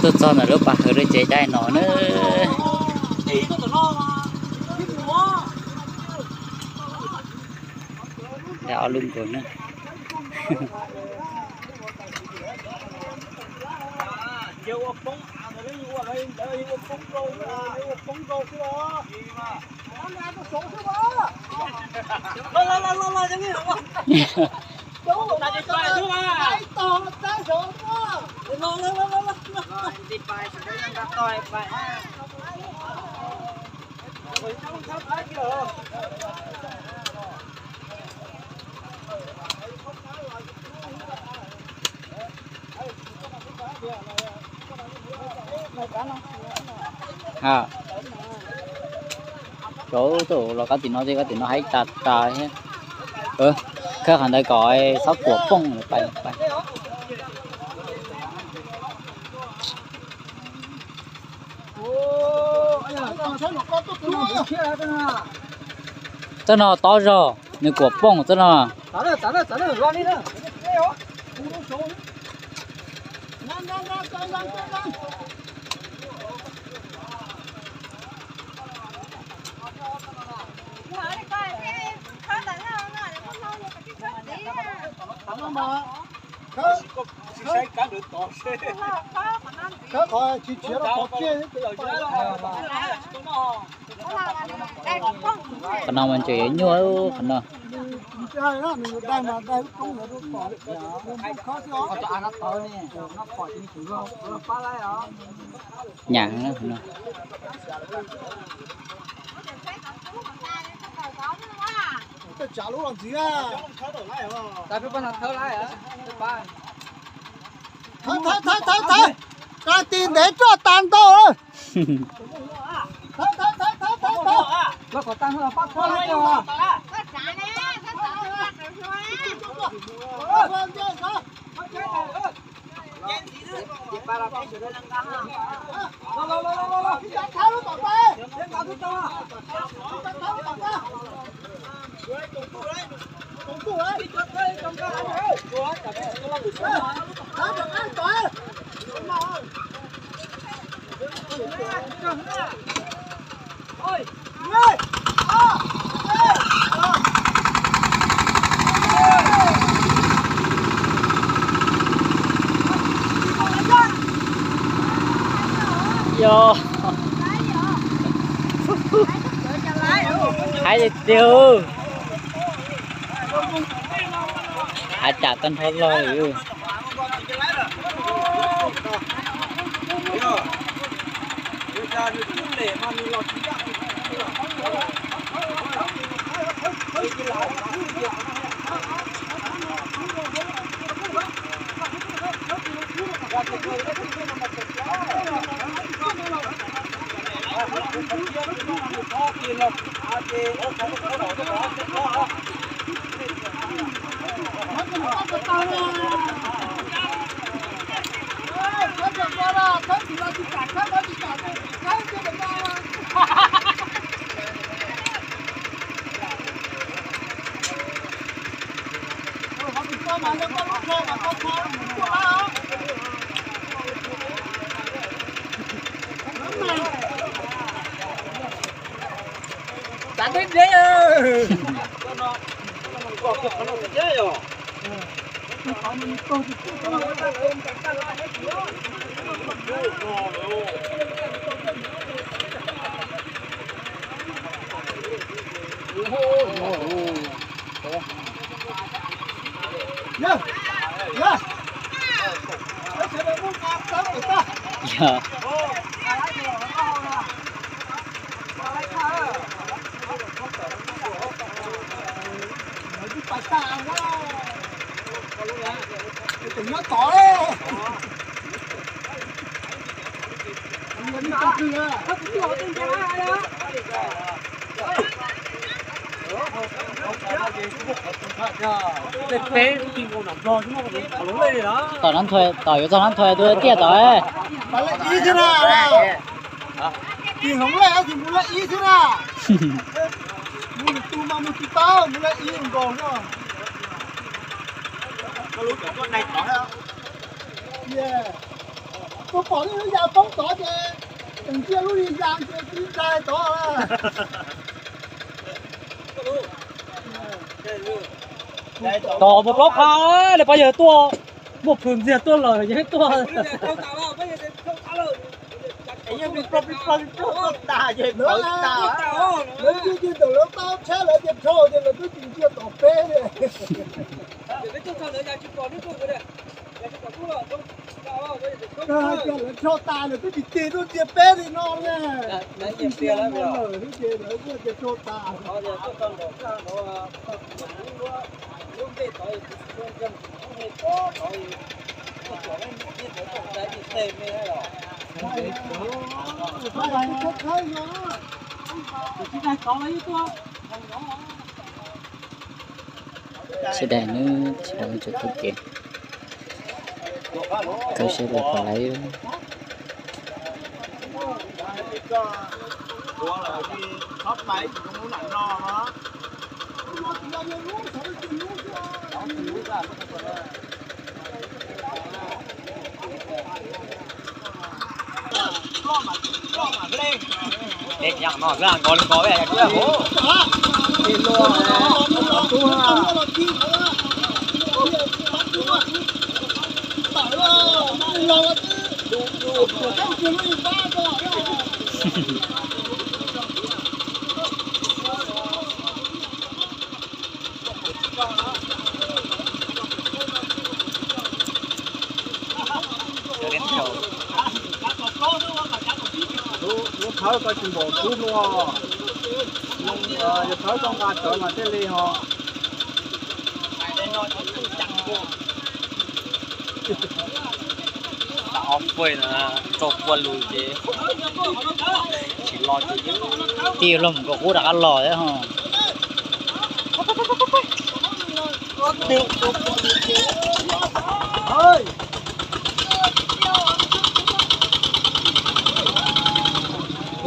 Tuaj txog ntawm lub pas hawv lub tsev dai no na. Ntawm ob lub nkaus na. Rau tus los koj tim no, koj tim no haib tas tas thiab. Khawb qhov ntawd kom txhob kuam pooj lawm, pais pais. Txoj no tob zog, nws kuam pooj txoj no. Qhov no mas ntses yuav nyuaj qhov no. Nyam no. Thawb thawb thawb thawb, koj tig ntev roj tas ntau. Yog, haib tiag tiag. Haib tsam tag nrho los. Tom yuav txog nab thua tus tiaj tom. Ib thiab na, tim hloov lej ib mus lej ib thiab na. Mus tus mas mus tsis tau, mus lej ib nkaus xwb. Kuv pom lub yas poob tod ces tseem ntsia lub yas ces tib ntsais tod. Tos mus plaub qha, lawv pab yawg tuaj, muaj plhws ntxiag tuaj lawm yeej tuaj. Lawv ntsia ntawm lawv taub tshab lawv ces dhau ces lawv twb tsis ntsia tom peb li. Lawv dhau tas lawv twb tsis tig tuaj ntsia peb li no na. Lawv tsis ntsia lawm ces lawv kuj ces dhau tas. Sawv daws nws sawv daws tsuas taug kev, tau sawv daws pom lawv. Ej, yam no xwb nkos li nkos, yam twb hauv. Lub thawb ko tsis npaum kub hlua, yog thawb ko nqa tsawv mas thiaj li ho. Ob peb no rau kua lus ces tsis los ces tib los mus kom qub rov qab los thiab ho.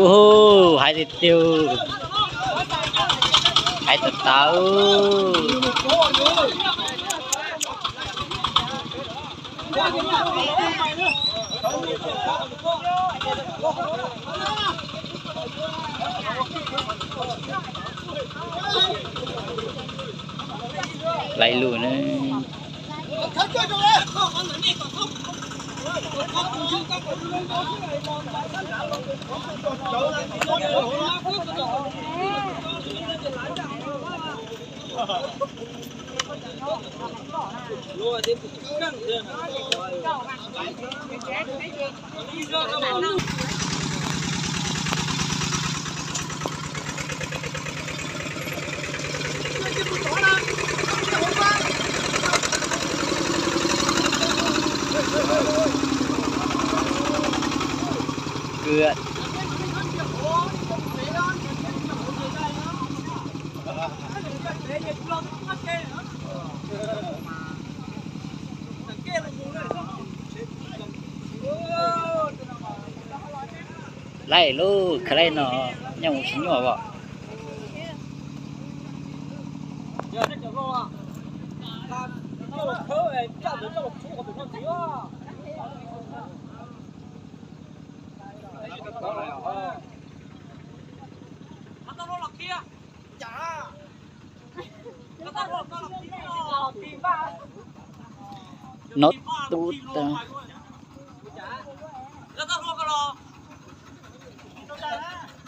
Ub, hais tiag tiag, hais tas tas. Laij lug na. Laij lub kha laij no nyob mus tsis nyuaj os. Nov tub tas.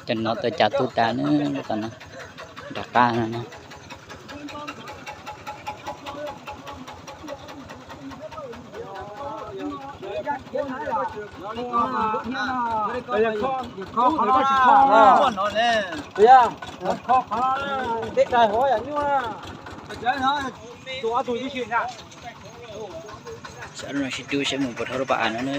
Cov nov tau cas tub tas na, tom no rov qab no na. Sawv daws sib tw saib mus puas dhau lub pas av no na.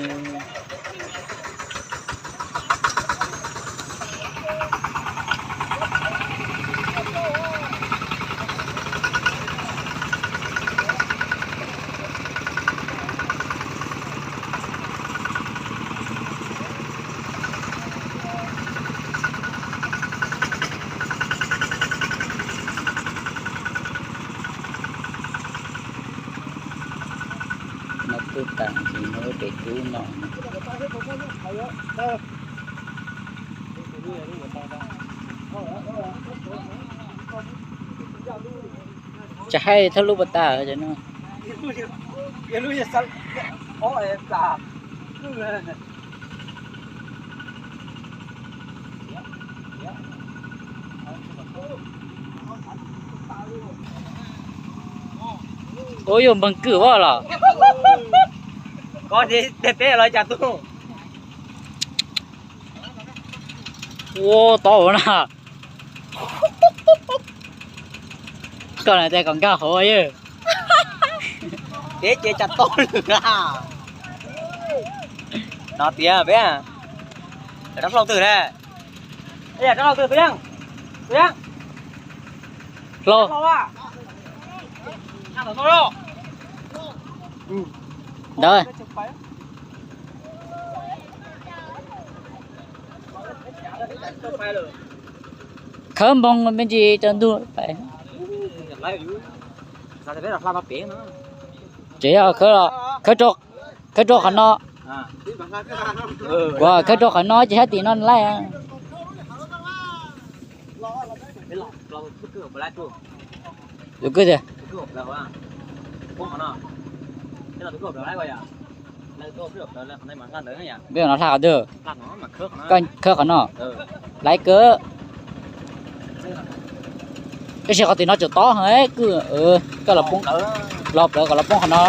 Nov tub tas ces nov Pem kub no. Tsis haib thawj lub pas tas no. Ua yog npeeg kwj vaj los. Koj ces peb los cas tub. Ua tau na. Koj na tes kom nkag hauv yog. Peb ces cas tau lwm la. No tias peb rov hlau twg ne? Rov hlau twg tus yeej? Tus yeej? Hlau. Ntawd. Khawb npoo me ntsis rau ntug. Tsev khawb, khawb rau qhov no. Kuv khawb rau qhov no ces sab tim no laij. Tus kwj tiag. Peb no hla qhov twg? Koj khawb qhov no. Laiv kawg. Tab sis qhov tim no tseem tob heev kwj, koj los poob, los plawv kom los poob qhov no.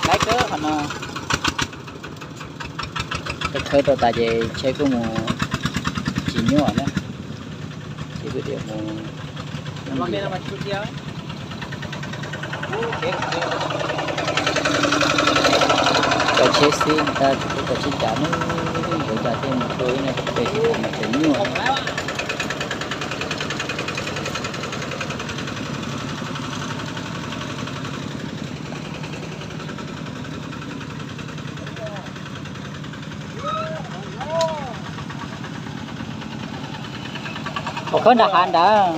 Laiv kawg qhov no. Khawb rau tas ces tsheb kuj mus tsis nyuaj na. Ces kuj tias mus kaw tsheb xwb, tab tsis pub kaw tsheb cav na, yuav cas thiaj mus tua ib no pem mas tseem nyuaj. Ua khawb nram hav ntawd.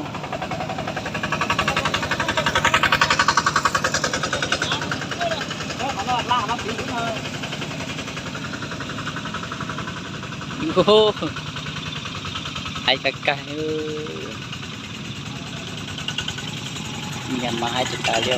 Hais kag kag. Nyam mas hais tsis tas li.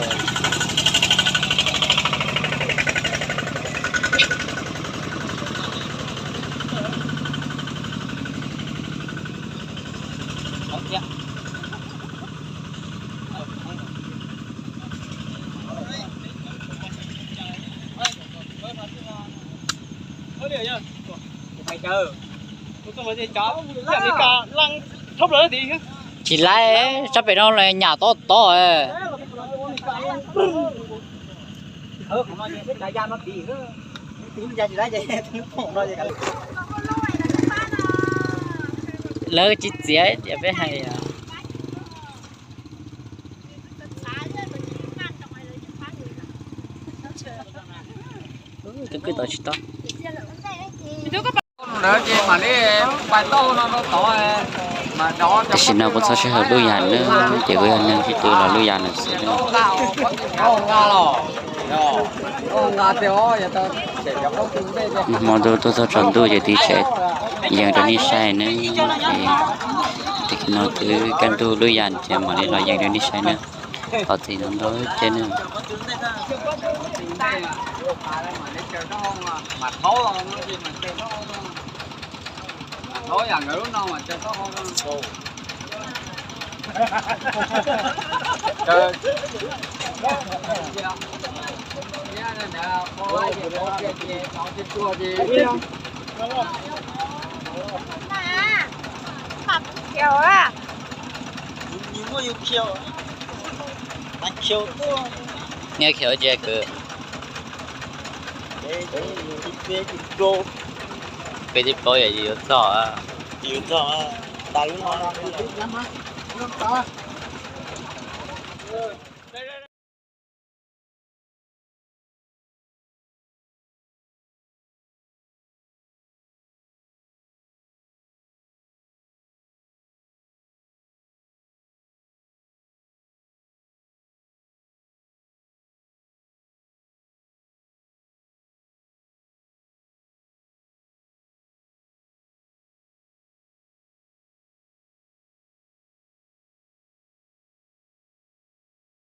Tsis laiv, sab pem no nyam tob tob. Lawv tsis txiav tias peb hais. Tus kwj tau tsis tob. Tab sis no kuv txhob sij hawm lub yam na, ces kuv yog neeg sib tw los lub yam lawm xwb. Hmo ntuj tuaj txog tsaus ntuj ces tiv tsam yees rau nej saib ne. Ces no twb kaj ntug lub yam ces mam li los yees rau nej saib na. Qhov txiv no ntau thiab ne. Nyias khiav ua ntsia kwv. Peb twb paub yog yuav txog.